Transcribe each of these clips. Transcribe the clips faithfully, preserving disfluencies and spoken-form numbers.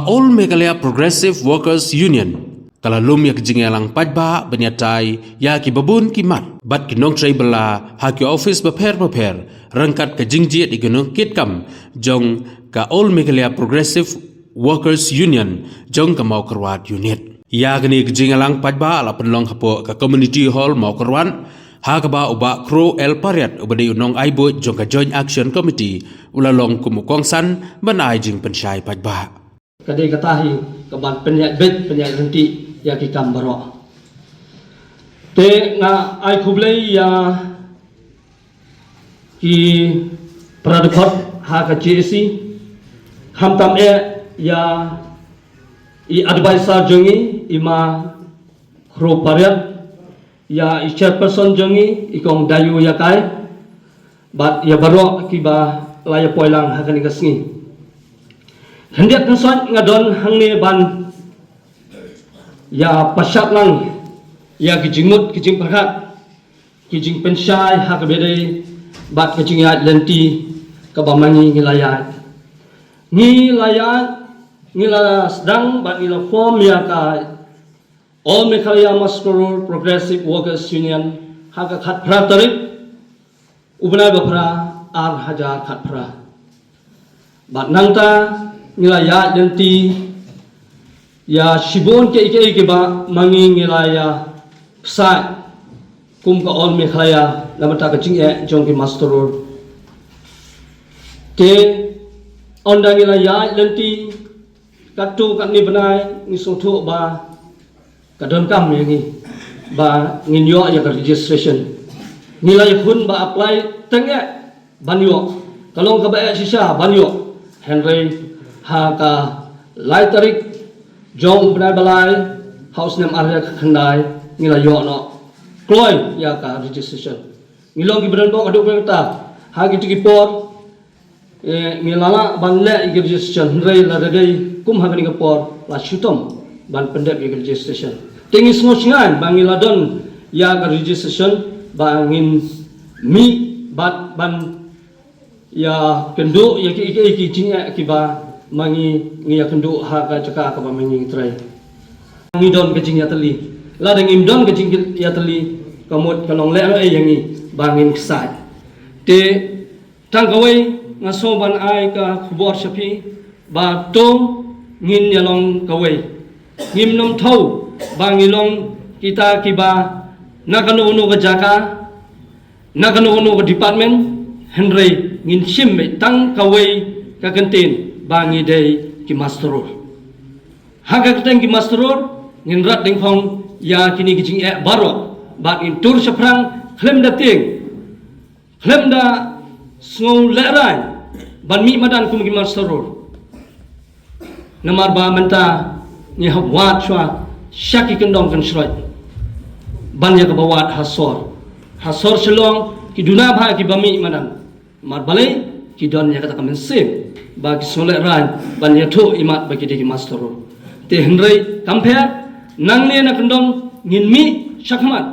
All Meghalaya Progressive Workers Union ka la lum ïa ka jingïalang paidbah ban ïatai ïa ki babun ki mat bad ki nongtrei bylla ha ki office bapher bapher, ryngkat ka jingjied ïa ki nongkitkam jong ka All Meghalaya Progressive Workers Union jong ka Mawkyrwat Unit. Ïa kane ka jingïalang paidbah la pynlong hapoh ka Community Hall Mawkyrwat, ha kaba u Bah Kro L Pariat, uba dei u nongai buit jong ka Joint Action Committee, u la long kum u kongsan ban ai jingpynshai paidbah. Ka dei kata hi kaban pynïaid beit, pynïaid ryntih ïa ki kam baroh. Te nga ai khublei ïa ki para dkhot ha ka J A C, khamtam eh ïa i advisor jong ngi, i Ma Kro Pariat, ïa i chairperson jong ngi, i Kong Dayu Ïakai, bad ïa baroh kiba la ïa poi lang ha kane ka sngi. Khyndiat khynsoit nga don hangne ban ïa pashat lang ïa ki jingmut, ki jingpyrkhat, ki jingpynshai ha kaba dei bad ka jingïaid lynti kaba ma ngi ngi la ïaid. Ngi la ïaid, ngi la sdang bad ngi la form ïa ka All Meghalaya Masterol Progressive Workers Union ha ka khatphra tarik u bnai ba phra, ar hajar khatphra. Bad nangta ngi la ïaid lynti ïa shibun kiei kiei kiba ma ngi ngi la ïa pynshai kum ka All Meghalaya na bynta ka jingeh jong ki Masterol. Te ynda ngi la ïaid lynti katto katne bnai, ngi sngewthuh ba ka donkam ïa ngi ba ngin ïoh ïa ka registration. Ngi la ïakhun ba apply teng eh ban ïoh, ka long kaba eh shisha ban ïoh. Hynrei ha ka lai tarik jong u bnai ba lai ha u snem ar hajar khatkhyndai, ngi la ïoh noh kloi ïa ka registration. Ngi long kiba don bok haduh katta ha kito ki por. Eh, ngi la lah ban leh ïa ka registration, hynrei lada dei kum ha kane ka por la shitom ban pyndep ïa ka registration. Te ngi sngewsynei ba ngi la don ïa ka registration ba ngin mih bad ban ïakynduh ïa ki, ki, ki jingeh kiba ma ngi ngi ïakynduh ha ka jaka kaba ma ngi ngi trei. Ngi don ka jingïatylli. Lada ngim don ka jingïatylli, ka mut ka long lehnohei ïa ngi ba ngin ksaid. Te tang kawei nga sngew ban ai ka khubor sha phi ba to ngin ïalong kawei. Ngim nym thew ba ngi long kita kiba na kano kano ka jaka, na kano kano ka department, hynrei ngin shim beit tang kawei ka kyntien ba ngi dei ki Masterol. Ha ka kyrteng ki Masterol ngin rat dyngkhong ïa kine ki jingeh baroh bad ngin tur shaphrang khlem da tieng, khlem da sngew lehraiñ ban mih madan kum ki Masterol. Namar ba mynta ngi hap wad shuwa sha ki kyndong kynshroj ban ïa kaba wad ha sor. Ha sor Shillong ki duna bha kiba mih madan. Namar balei? Ki don ïa kata ka mynsiem ba ki sngew lehraiñ ban ïathuh imat ba ki dei ki Masterol. Te hynrei kam pher, nangne na kyndong ngin mih shakhmat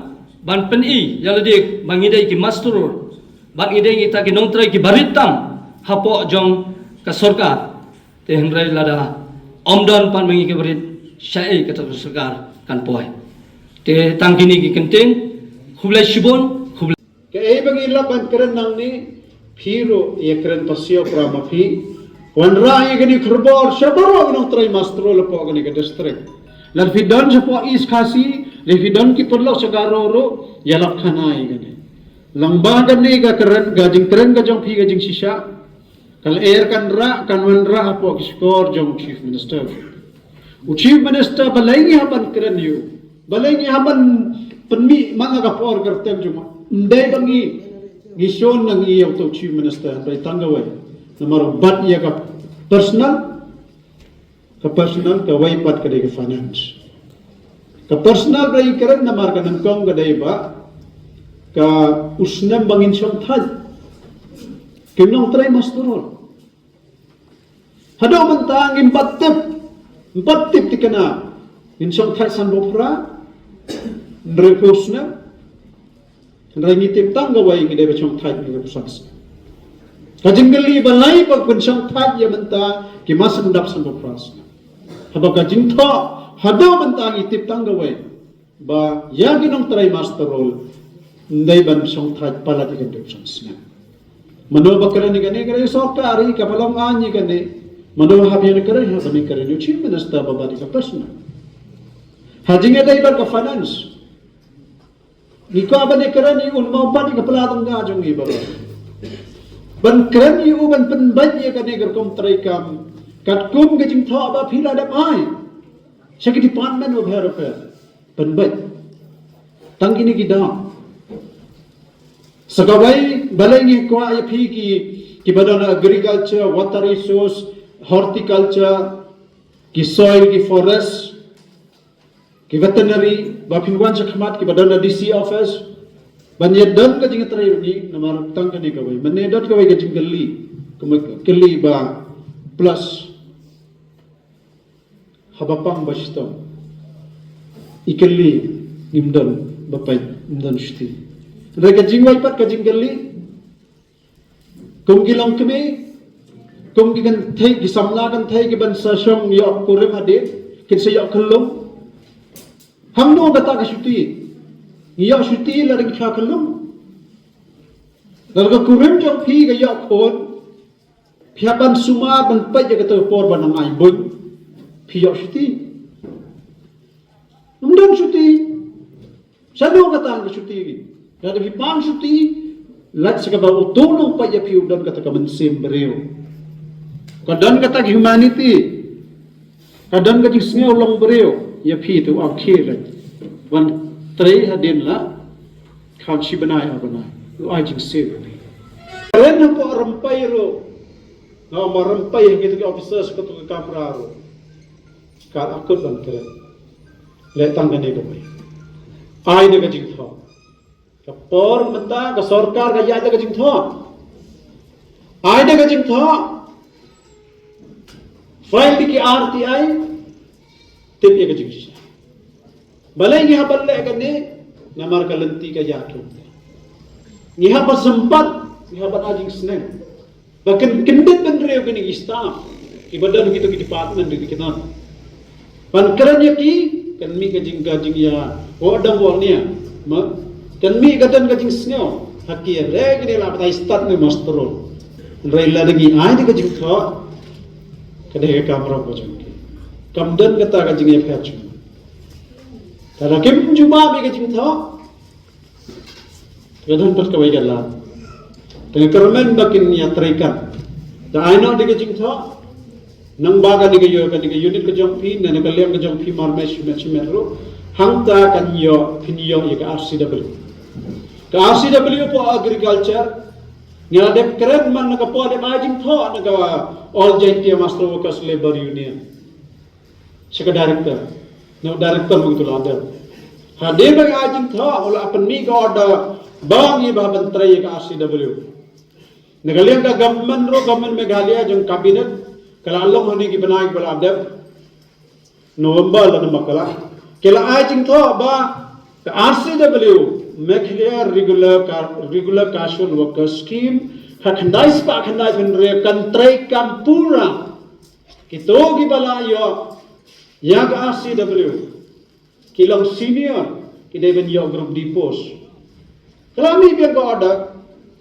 ban pyni ïa lade ba ngi dei ki Masterol bad ngi dei kita ki nongtrei kiba rit tam hapoh jong ka sorkar. Te hynrei lada ym don pat ma ngi kiba rit, shaei kata ka sorkar kan poi? Te tang kine ki kyntien. Khublei shibun, khublei. Kaei ba ngi lah ban kren nangne, phi ruh ïakren pasiaw para ma phi. Wanrah ïa kane ka khubor sha baroh ki nongtrei Masterol hapoh kane ka district. Lada phi don shapoh East Khasi, lada phi don ki paralok sha Garo ruh, ïalap khana ïa kane. Lyngba kane ka kren, ka jingkren ka jong phi ka jingshisha, ka lyer kan rah, kan wanrah hapoh ki shkor jong u Chief Minister. U Chief Minister, balei ngi hap ban kren ïa u? Balei ngi hap ban pynmih man la ka por ka kyrteng jong u? Ym dei ba ngi, ngi shon na ngi ïa uta u Chief Minister, hynrei tang kawei. Namar u bat ïa ka personal, ka personal, kawei pat ka dei ka finance. Ka personal ba ngi kren namar ka nyngkong ka dei ba ka u snem ba ngin shong thait ki nongtrei Masterol. Haduh mynta ngim pat tip, ngim pat tip thikna ngin shong thait sanphew phra, hynriewphew snem. Hynrei ngi tip tang kawei, ngi dei ban shong thait hynriewphew san snem. Ka jingkylli, balei ba pynshong thait ïa mynta ki mas dap sanphew phra snem? Haba ka jingthoh haduh mynta ngi tip tang kawei, ba ïa ki nongtrei muster roll, ym dei ban shongthait palat ïa ka dep shong snem. Mano ba kren ïa kane, kren sorkar, ïa kaba long aiñ ïa kane. Mano hap ïa kane, kren hap ban kren ïa u Chief Minister ba bad ïa ka personnel. Ha jingïadei bad ka finance, ngi kwah ban ïa kren ïa u, namar u pat ïa ka pla tang ka jong ngi ba ban kren ïa u, ban pynbeit ïa kane ka rukom treikam katkum ka jingthoh ba phi la dep ai sha ki department bapher bapher. Pynbeit tang kine ki daw. Sa kawei, balei ngi kwah ïa phi ki, kiba don ha agriculture, water resource, horticulture, ki soil, ki forest, ki veterinary, ba phin wan sha khmat, kiba don ha D C office, ban ïa don ka jingtrei ruh ngi, namar tang kane kawei. Mynne don kawei ka jingkylli, ka kylli ba plus haba pang ba shitom. I kylli, ngim don ba peit, ngim don shuti. Hynrei ka jingwai pat ka jingkylli, kum ki longkmie, kum ki kynthei, ki samla kynthei kiban sa shong ïoh kurim hadien, kin sa ïoh khyllung. Hangno kata ka shuti? Ngi ïoh shuti lada ngi kha khyllung. Lada ka kurim jong phi ka ïoh khun, phi hap ban sumar ban peit ïa kata ka por ba nang ai buiñ, phi ïoh shuti. Ym don shuti. Shano kata ka shuti? Lada phi pang shuti, lait sa kaba uto u nongpeit ïa phi u don kata ka mynsiem briew. Ka don kata ka humanity. Ka don ka jingsngew long briew ïa phi, te u ap khie lait ban trei hadien la khan shi bnai ar bnai. U ai jingsiew ïa phi. Kren hapoh Rympai ruh. Nga ong ma Rympai ha kito ki officers, kito ki kamra ruh. Ka akut ban kren. Leh tang kane kawei. Ai da ka jingthoh. Ka por mynta ka sorkar ka ïaid da ka jingthoh. Ai da ka jingthoh. File da ki R T I. Tip ïa ka jingshisha. Balei ngi hap ban leh kane? Namar ka lynti ka ïaid kumta. Ngi hap ban sympat, ngi hap ban ai jingsneng. Ba kin kyndit bynriew kine ki staff kiba don kito ki department, kito ki don. Ban kren ïa ki, kan mih ka jing, ka jingïa, oh, dang, oh, nia. Ma, kan mih ka don ka jingsngew. Ha ki re kine la batai stad ne muster roll. Hynrei lada ngi ai da ka jingthoh, ka dei ka kamram ka jong ki. Kam don kata ka jingïapher jong. Lada kim jubab ïa ka jingthoh, ka don pat kawei ka lad. Te nga kyrmen ba kin ïa treikam. Te ai noh da ka jingthoh. Nang ba kane ka ïoh, kane ka unit ka jong phi, ne na ka liang ka jong phi mar me shimet shimet ruh. Hangta kan ïoh, phin ïoh ïa ka R C W. Ka R C W hapoh agriculture, ngi la dep kren man na ka por dep ai jingthoh na ka All Jaintia Muster Workers Labour Union. Sha ka director. Na u director ma ngi tu la dep. Hadien ba ai jingthoh, u la pynmih ka order ba ngi ba ban trei ïa ka R C W. Na ka liang ka government ruh, government Meghalaya jong cabinet, ka la long hangne ki bnai kiba la dep. November la namar ka la. Ki la ai jingthoh ba ka R C W, Meghalaya Regular Ca-, Regular Casual Worker Scheme, ka khyndai spah khyndai phew hynriew kan treikam pura. Kito kiba la ïoh ïa ka R C W, ki long senior, ki dei ban ïoh group D post. Ka la mih biang ka order.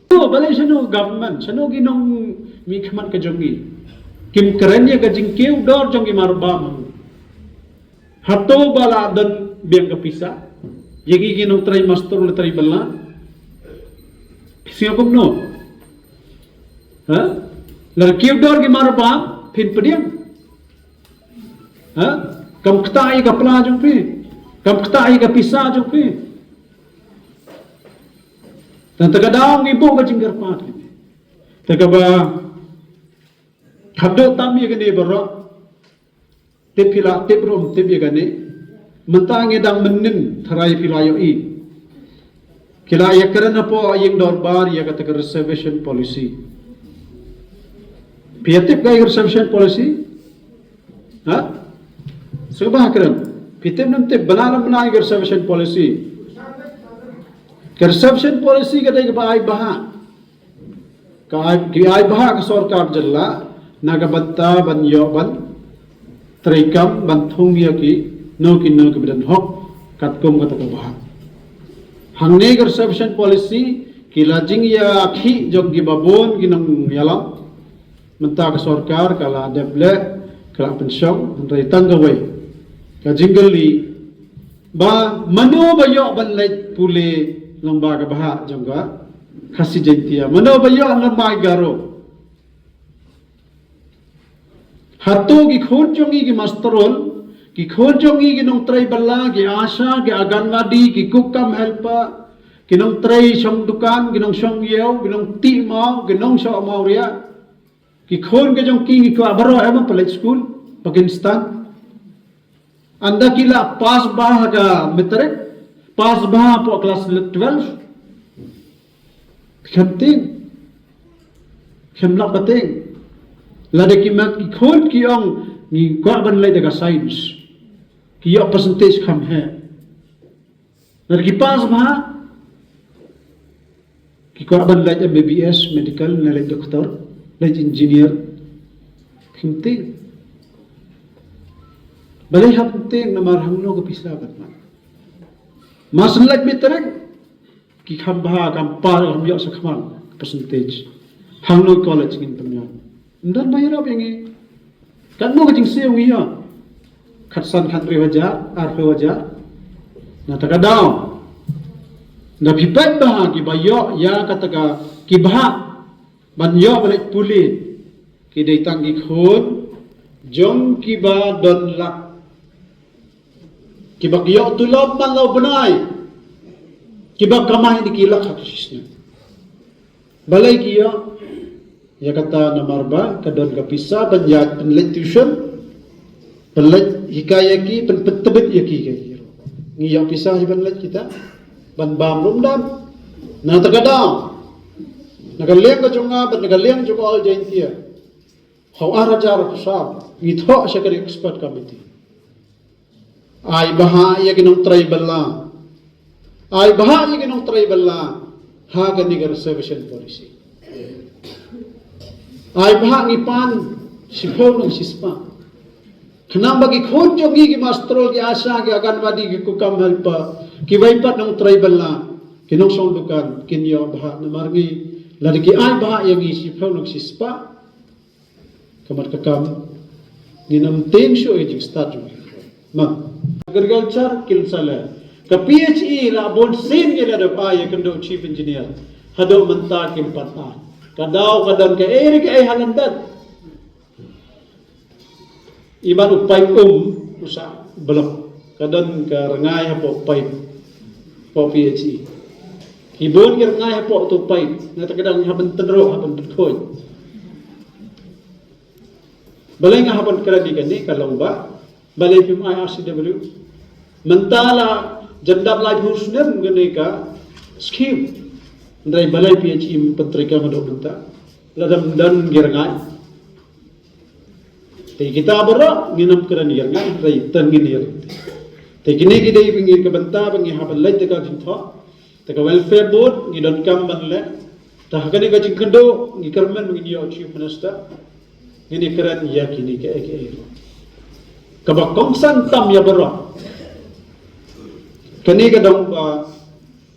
To, balei shano government, shano ki nongmihkhmat ka jong ngi, kim kren ïa ka jingkiew dor jong ki marbam? Hato ba la don biang ka pisa ïa ki, ki nongtrei muster roll, trei bylla? Pisa kumno? Ha? La kiew dor ki marbam, phin pdiang. Ha? Kam ktah ïa ka pla jong phi. Kam ktah ïa ka pisa jong phi. Tang ta ka daw ngi buh ka jingkyrpad. Ta kaba haduh tam ïa kane baroh. Tip phi la tip ruh, tip ïa kane. Mynta ngi dang mynnin tharai phi la ïohi. Ki la ïa kren hapoh ïing dorbar ïa kata ka reservation policy. Phi ïa tip ka reservation policy? Ha? Sngewbha kren. Phi tip ne ym tip, bna ne ym bna ïa ka reservation policy? Ka reservation policy ka dei kaba ai bha. Ka ai, ki ai bha ka sorkar jylla na ka bynta ban ïoh ban treikam ban thung ïa ki, no ki no ki ba don hok katkum kata ka bhah. Hangne ka reservation policy ki la jingïakhih jong ki babun ki nongïalam. Mynta ka sorkar ka la dep leh, ka la pynshong, hynrei tang kawei ka jingkylli ba mano ba ïoh ban leit pule lyngba ka bhah jong ka Khasi Jaiñtia, mano ba ïoh lyngba Garo. Hato ki khun jong ngi ki master roll, ki khun jong ngi ki nongtrei bylla, ki asha, ki anganwadi, ki cook cum helper, ki nongtrei shong dukan, ki nongshong ïew, ki nongtih maw, ki nongshoh mawriah, ki khun ki jong ki, ki kwah baroh em ban leit skul, Pakistan. Ynda ki la pass bha ha ka matric, pass bha hapoh class twelve. Khem tieng. Khem lap ka tieng. Lada ki mat ki khun ki ong ngi kwah ban leit da ka science, ki ïoh percentage kham heh. Lada ki pass bha, ki kwah ban leit M B B S, medical, ne leit doctor, leit engineer. Khem tieng. Balei hap tieng? Namar hangno ka pisa ka mat. Mas leit matric, ki kham bha, kham pass, kham ïoh shakhmat percentage. Hangno college ngin pynïaid? Ym don ba ïarap ïa ngi. Katno ka jingsiew ngi ïoh? Khatsan khathynriew hajar, arphew hajar. Na kata ka daw, na phi peit bha ki ba ïoh ïa kata ka, ki bhah ban ïoh ban leit pule, ki dei tang ki khun jong ki ba don lak, ki ba ki ïoh tulop man la u bnai, ki ba kamai da ki lak ha ka shisnem. Balei ki ïoh? Ïa kata namar ba ka don ka pisa ban ïaid pynleit tuition, pynleit hikai ïa ki, pyn, pyntbit ïa ki, ka ïa. Ngi ïoh pisa hi ban leit kita, ban bam lum dam. Na kata ka daw, na ka liang ka jong nga bad na ka liang jong ka All Jaiñtia, ha u ar hajar arphew saw ngi thoh sha ka expert committee. Ai bhah ïa ki nongtrei bylla. Ai bhah ïa ki nongtrei bylla ha kane ka reservation policy. Ai bhah, ngi pan shiphew nang shispah. Khnang ba ki khun jong ngi ki master roll, ki asha, ki anganwadi, ki cook cum helper, ki wei pat nongtrei bylla, ki nongshong dukan, kin ïoh bhah. Namar ngi, lada ki ai bhah ïa ngi shiphew nang shispah, ka mat ka kam, ngin ym tieng shuh ïa ka jingstad jong ngi. Ma agriculture kin sa leh. Ka P H E la bun sien ngi la dep ai ïakynduh chief engineer, haduh mynta kim pat ai. Ka daw ka don kaei re kaei ha lyndet. Imat u paip um u sa block, ka don ka rngai hapoh paip, hapoh P H E. Ki bun ki rngai hapoh tu paip, na kata ka daw ngi hap ban tynroh, hap ban pynkhuid. Balei nga hap ban kren ïa kane, ka long ba balei phim ai R C W? Mynta la jan dap laiphew snem kane ka scheme. Hynrei balei P H E ym pat treikam haduh mynta? Lada ym don ki rngai, te kita baroh ngin ym kren ïa ki rngai, hynrei tang ngin ïa. Te kine ki dei ba ngi, ka bynta ba ngi hap ban leit da ka jingthoh. Te ka welfare board ngi donkam ban leh. Te ha kane ka jingkynduh ngi kyrmen ba ngin ïoh chief minister, ngin ïa kren ïa kine kiei kiei ruh. Kaba kongsan tam ïa baroh, kane ka dang ba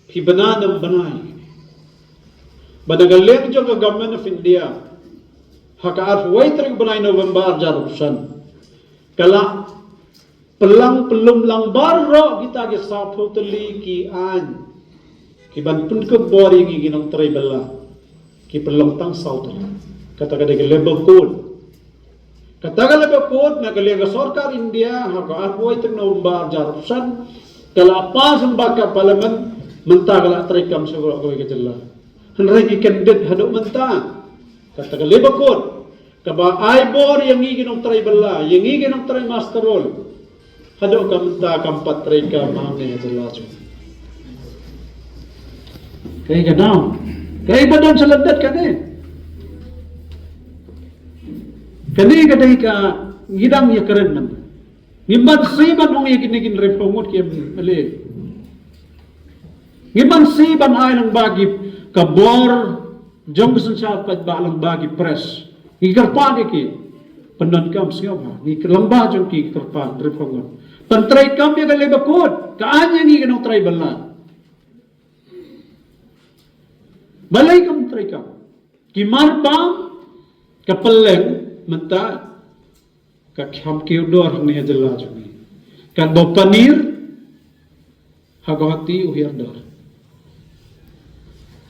phi bna ne ym bna ïa kine. Ba na ka liang jong ka Government of India, ha ka arphew wei tarik bnai November arhajar arphew san, ka la pynlang pynlum lang baroh kita ki sawphew tylli ki aiñ ki ban pynkup bor ïa ngi ki nongtrei bylla, ki pynlong tang saw tylli. Kata ka dei ka Labour Code. Kata ka Labour Code na ka liang ka sorkar India, ha ka arphew wei tarik November arhajar arphew san, ka la pass lyngba ka Parliament, mynta ka la treikam sha baroh kawei ka jylla. Hynrei ki kyndit haduh mynta. Kata ka Labour Code kaba ai bor ïa ngi ki nongtrei bylla, ïa ngi ki nongtrei master roll, haduh ka mynta kam pat treikam hangne ha jylla jong ngi. Kaei ka daw? Kaei ba don sha lyndet kane? Kane ka dei ka, ngi dang ïa kren mynta. Ngim banse ban ong ïa kine ki hynriewphew ngut ki M L A. Ngim banse ban ai lyngba ki, ka bor jong ka synshar paidbah lyngba ki press. Ngi kyrpad ïa ki. Pyndonkam sngewbha, ngi kyrpad jong ki kyrpad, rip hong. Pyntrei kam ïa ka Labour Code, ka aiñ ïa ngi ki nongtrei bylla. Balei kam trei kam? Ki marbam, ka pylleng, mynta, ka kham kiew dor hangne ha jylla jong ngi. Katba u paneer, ha Guwahati u hiar dor.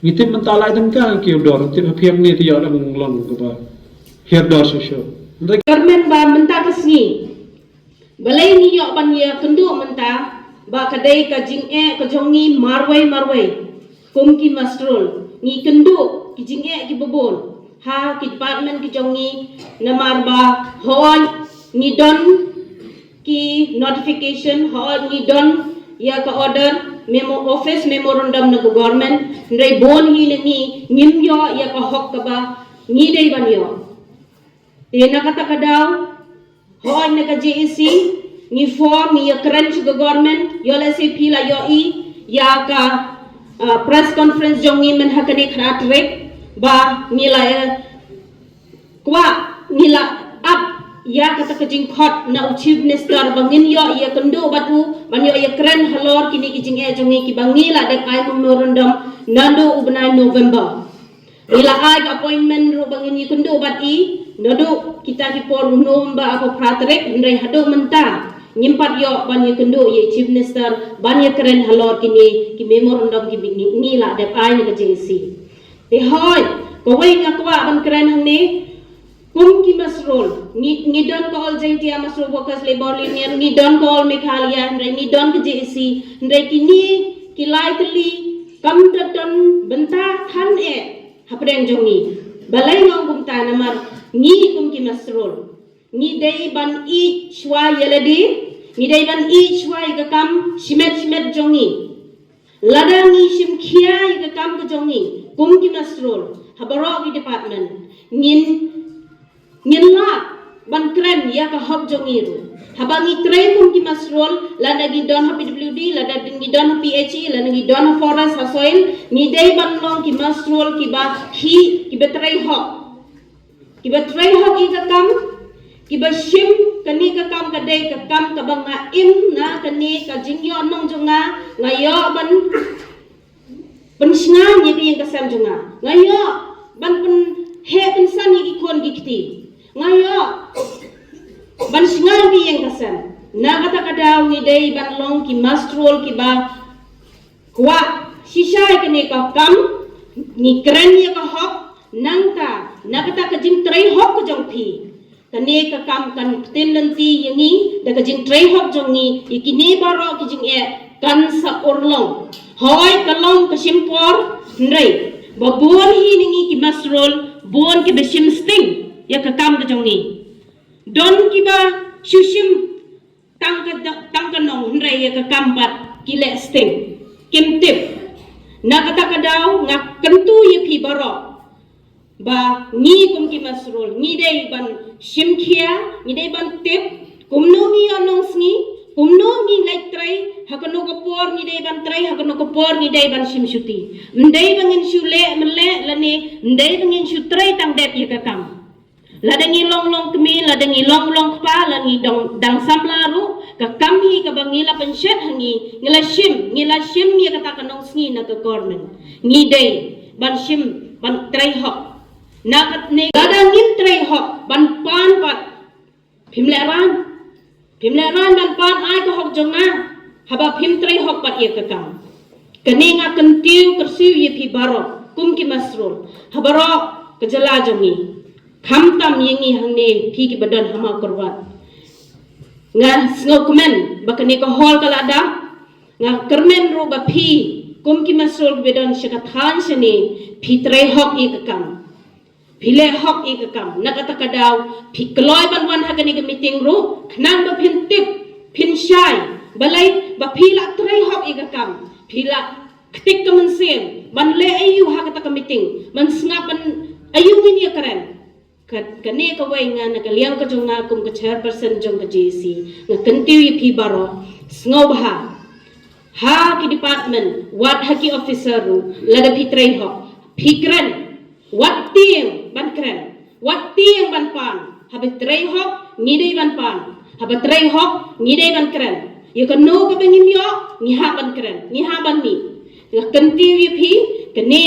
Ngi tip mynta lai tyngka kiew dor, ngi tip ha phi hangne te ïoh dang long kaba hiar dor shuh shuh. Hynrei kyrmen ba mynta ka sngi, balei ngi ïoh ban ïakynduh mynta, ba ka dei ka jingeh ka jong ngi marwei marwei. Kum ki muster roll, ngi kynduh ki jingeh kiba bun ha ki department ki jong ngi, namar ba hooid ngi don ki notification, hooid ngi don ïa ka order, memo, office memorandum na ka government, hynrei bun hi na ngi ngim ïoh ïa ka hok kaba ngi dei ban ïoh. Te na kata ka daw, hooid na ka J A C, ngi form, ngi ïakren sha ka government, ïoh lehse phi la ïohi ïa ka, uh, press conference jong ngi mynta kane khatar tarik, ba ngi la, eh, kwah, ngi la ap ïa kata ka jingkhot na u Chief Minister ba ngin ïoh ïakynduh bad u, ban ïoh ïakren halor kine ki jingeh jong ngi kiba ngi la dep ai memorandum naduh u bnai November. Ngi la ai ka appointment ruh ba ngin ïakynduh bad i naduh kita ki por u November, ha ka phra tarik, hynrei haduh mynta ngim pat ïoh ban ïakynduh ïa i Chief Minister ban ïakren halor kine ki memorandum kiba ngi, ngi la dep ai na ka J A C. Te hooid, kawei nga kwah ban kren hangne, kum ki muster roll, ngi, ngi don ka All Jaintia Muster Roll Workers Labour Union, ngi don ka All Meghalaya, hynrei ngi don ka J A C, hynrei kine ki lai tylli kam da don bynta than eh hapdeng jong ngi. Balei nga ong kumta? Namar ngi kum ki muster roll, ngi dei ban ïeit shuwa ïa lade, ngi dei ban ïeit shuwa ïa ka kam shimet shimet jong ngi. Lada ngi shim khia ïa ka kam ka jong ngi kum ki muster roll ha baroh ki department, ngin, ngin lah ban kren ïa ka hok jong ngi ruh. Haba ngi trei kum ki muster roll, lada ngi don ha P W D, lada ngi don ha P H E, lada ngi don ha forest, ha soil, ngi dei ban long ki muster roll kiba khih, kiba trei hok. Kiba trei hok ïa ka kam, kiba shim kane ka kam, ka dei ka kam kaba nga im na kane ka jingïohnong jong nga, nga ïoh ban pynshngaiñ ïa ka ïing ka sem jong nga. Nga ïoh ban pynheh pynsan ïa ki khun ki kti. Nga ïoh ban shngaiñ ïa ka ïing ka sem. Na kata ka daw ngi dei ban long ki muster roll kiba kwah shisha ïa kane ka kam, ngi kren ïa ka hok, nangta na kata ka jingtrei hok ka jong phi, kane ka kam kan pynlynti ïa ngi da ka jingtrei hok jong ngi, ïa kine baroh ki jingeh kan sa urlong. Hooid ka long ka shim por, hynrei ba bun hi na ngi ki muster roll, bun kiba shim sting ïa ka kam ka jong ngi. Don kiba shu shim tang ka, tang ka nong, hynrei ïa ka kam pat ki leh sting. Kim tip. Na kata ka daw nga kyntu ïa phi baroh ba ngi kum ki muster roll ngi dei ban shim khia, ngi dei ban tip kumno ngi ïoh nongsngi, kumno ngi leit trei, ha kano ka por ngi dei ban trei, ha kano ka por ngi dei ban shim shuti. Ym dei ba ngin shu leh mynleh lane ym dei ba ngin shu trei tang dep ïa ka kam. Lada ngi long long kmie, lada ngi long long kpa, lada ngi dang samla ruh, ka kam hi kaba ngi la pynshet ha ngi, ngi la shim, ngi la shim ïa kata ka nongsngi na ka government. Ngi dei ban shim, ban trei hok. Na katne lada ngim trei hok ban pan pat, phim leh ran. Phim leh ran ban pan ai ka hok jong nga haba phim trei hok pat ïa ka kam. Kane nga kyntiew kyrsiew ïa phi baroh kum ki muster roll ha baroh ka jylla jong ngi. Khamtam ïa ngi hangne phi kiba don ha Mawkyrwat. Nga sngewkmen ba kane ka hall ka la dap. Nga kyrmen ruh ba phi kum ki muster roll kiba don sha ka thaiñ shane phi trei hok ïa ka kam. Phi leh hok ïa ka kam. Na kata ka daw phi kloi ban wan ha kane ka meeting ruh khnang ba phin tip, phin shai balei ba phi la trei hok ïa ka kam. Phi la ktik ka mynsiem ban leh aïu ha kata ka meeting, ban sngap ban aïu ngin ïa kren. Ka, kane kawei nga na ka liang ka jong nga kum ka chairperson jong ka J A C, nga kyntiew ïa phi baroh, sngewbha ha ki department, wat ha ki officer ruh, lada phi trei hok, phi kren. Wat tieng ban kren, wat tieng ban pan. Haba trei hok ngi dei ban pan, haba trei hok ngi dei ban kren. Ïa kano kaba ngim ïoh ngi hap ban kren, ngi hap ban mih. Nga kyntiew ïa phi, kane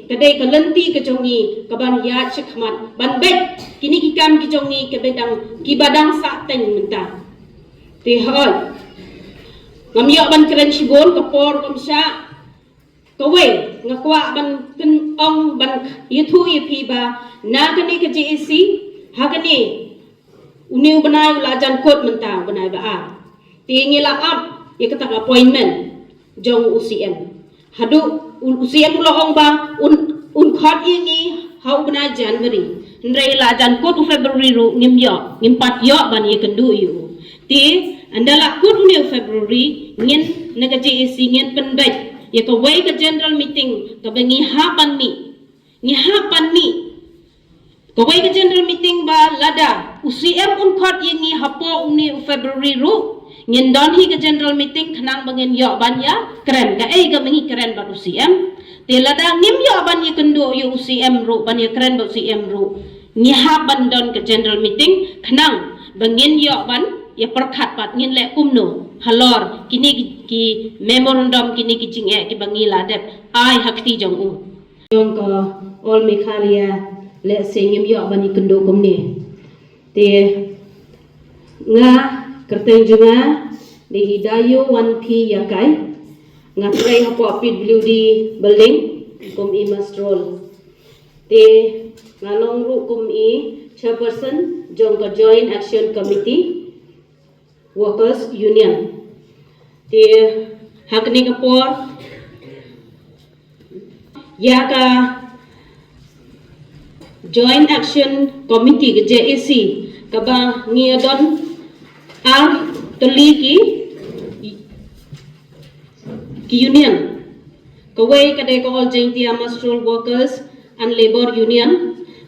ka dei ka lynti ka jong ngi kaban ïaid shakhmat ban beit kine ki kam ki jong ngi kiba dang, kiba dang sah teng mynta. Te hooid, ngam ïoh ban kren shibun, ka por kam shah. Kawei nga kwah ban pyn-ong ban ïathuh ïa phi ba na kane ka J A C, ha kane une u bnai u la jan kut mynta, u bnai ba ar. Te ngi la ap ïa kata ka appointment jong u C M. Haduh u, u C M u la ong ba un, un khot ïa ngi ha u bnai January. Hynrei la jan kut u February ruh ngim ïoh, ngim pat ïoh ban ïakynduh ïa u. Te ynda la kut une u February, ngin na ka J A C ngin pynbeit ïa kawei ka general meeting kaba ngi hap ban mih. Ngi hap ban mih. Kawei ka general meeting ba lada u C M un khot ïa ngi hapoh une u February ruh, ngin don hi ka general meeting khnang ba ngin ïoh ban ïakren. Kaei kaba ngi kren bad u C M. Te lada ngim ïoh ban ïakynduh ïa u C M ruh, ban ïakren bad u C M ruh, ngi hap ban don ka general meeting khnang ba ngin ïoh ban ïapyrkhat pat ngin leh kumno halor kine ki, ki memorandum, kine ki jingeh kiba ngi la dep ai ha kti jong u. Jong ka All Meghalaya lehse ngim ïoh ban ïakynduh kumne. Te nga, kyrteng jong nga dei i Dayo Wanphi Yakai. Nga trei hapoh P W D building kum i muster roll. Te nga long ruh kum i chairperson jong ka Joint Action Committee Workers Union. Te ha kane ka por ïa ka Joint Action Committee ka J A C kaba ngi don ar tylli ki, ki union. Kawei ka dei ka All Jaintia Muster Roll Workers and Labour Union.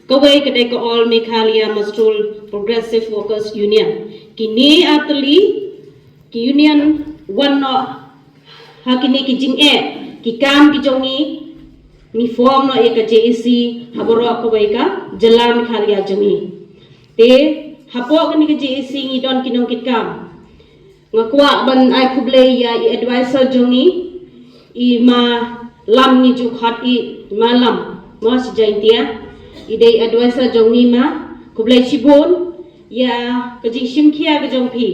Kawei ka dei ka All Meghalaya Muster Roll Progressive Workers Union. Kine ar tylli ki union wan noh ha kine ki jingeh, ki kam ki jong ngi, ngi form noh ïa ka J A C ha baroh kawei ka jylla Meghalaya jong ngi. Te hapoh kane ka J A C ngi don ki nongkitkam. Nga kwah ban ai khublei ïa i advisor jong ngi, i ma Lam, ngi ju khot i ma Lam, ma shi Jaintia. I dei advisor jong ngi ma, khublei shibun ïa ka jingshim khia ka jong phi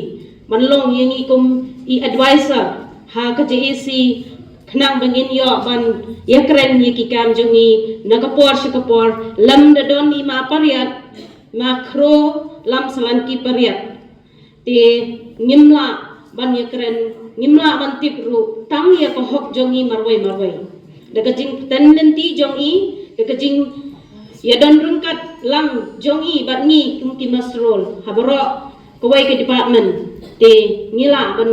ban long ïa ngi kum i advisor ha ka J A C khnang ba ngin ïoh ban ïakren ïa ki kam jong ngi na ka por sha ka por. Lem da don i ma Pariat, ma Khro Lam Salanki Pariat. Te ngim lah ban ïakren, ngim lah ban tip ruh tang ïa ka hok jong ngi marwei marwei. Da ka jingpyntip lynti jong i, da ka jingïadon ryngkat lang jong i bad ngi kum ki muster roll ha baroh kawei ka department, te ngi lah ban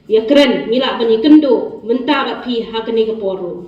ïakren, ngi lah ban ïakynduh mynta bad phi ha kane ka por ruh.